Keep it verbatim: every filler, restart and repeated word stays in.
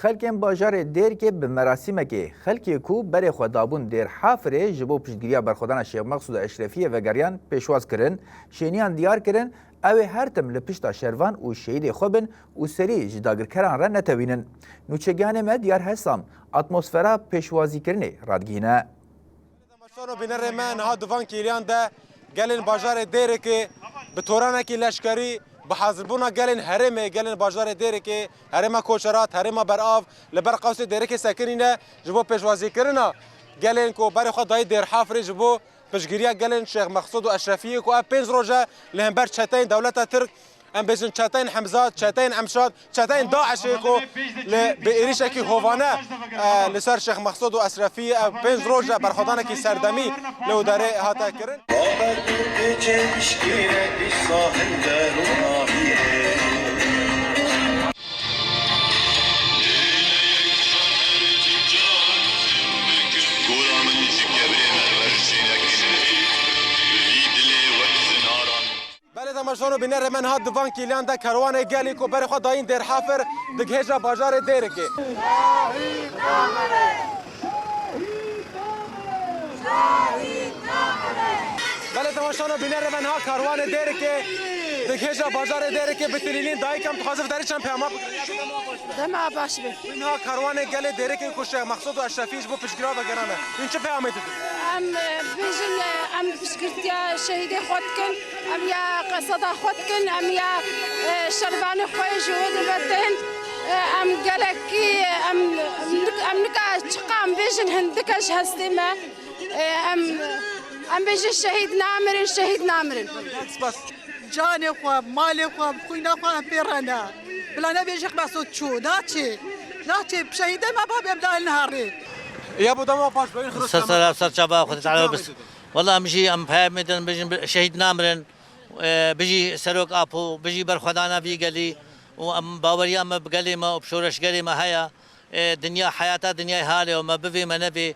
Xelkên bajarê Dêrikê bi merasîmekê xelkê ku berê xwe dabûn Dêrhafirê ji bo piştgiriya berxwedana Şêx Mexsûd û Eşrefiyê vegeriyan pêşwaz kirin, şêniyan diyar kirin, ew ê her tim li pişta şervan û şehîdê xwe bin û serî ji dagirkeran re netewînin. Nûçegihanê me Diyar Hesam atmosfera pêşwazîkirinê radigihîne. Temaşevan û bînerê me, niha di van kêliyan de gelên bajarê Dêrikê bi toranekî leşkerî bi hazirbûna gelên herêmê, gelên bajarê Dêrikê, herêma Koçerat, herêma Berav, li ber qewsê Dêrikê sekinîne ji bo pêşwazîkirina gelên ku berê xwe dayî Dêrhafirê ji bo piştgiriya gelên Şêx Mexsûd û Eşrefiyê ku ev pênc roj e li hember çeteyên dewleta Tirk, em bêjin çeteyên Hemzat, çeteyên Emşad, çeteyên DAIŞê ku li, bi êrîşekî hovane, e, li ser Şêx Mexsûd û Eşrefiyê ev pênc roj e berxwedanekî serdemî li wê derê hate kirin. Babet û pêçê dişkîne, îsa hin derûnahiyê. Gora min ji kevirê me ver şînek, vî dilê wek zinaran. Belê temaşevan û bînerê me, niha di van kêliyan de kerwanê gelî ku berê xwe dayîn Dêrhafir digihêje bajarê Dêrikê. Belê temaşevan û bînerê me, niha kerwanê Dêrikê digihêje bajarê Dêrikê, bi tilîlîn dayik em dixwazin vê derê çend peyama bigrin. Dema baş be. Niha kerwanê gelê Dêrikê ku Şêx Mexsûd û Eşrefî ji bo piştgiriya vegerane. Hûn çi peyamê didin? Em, e, bêjin, e, em piştgirtiya şehîdê xwe dikin. Em ya qeseda xwe dikin, em ya, e, şervanê xwe ji wê divetin. E, em gelekî, em, em nik-, em nika çiqa em bêjin hindike ji hestê me. E, em, em bêjin şehîd namirin, şehîd namirin. Spas. Canê xwe, malê xwe, xwîna xwe em pê re ne. Bila nebêjin Mexsûd çû, naçê. Naçê, şehîdê me babê em dahil neharê. Ya bo dema baş be, Ser sera, ser çava xwe Teala biz. Wela em jî em peyamê din bêjin şehîd namirin. E, bijî Serok Apo, bijî berxwedana vî gelî û em baweriya me bi gelê me û bi şoreşgerê me heye. E, dinya heyata dinyayê halê û me bivê me nevê.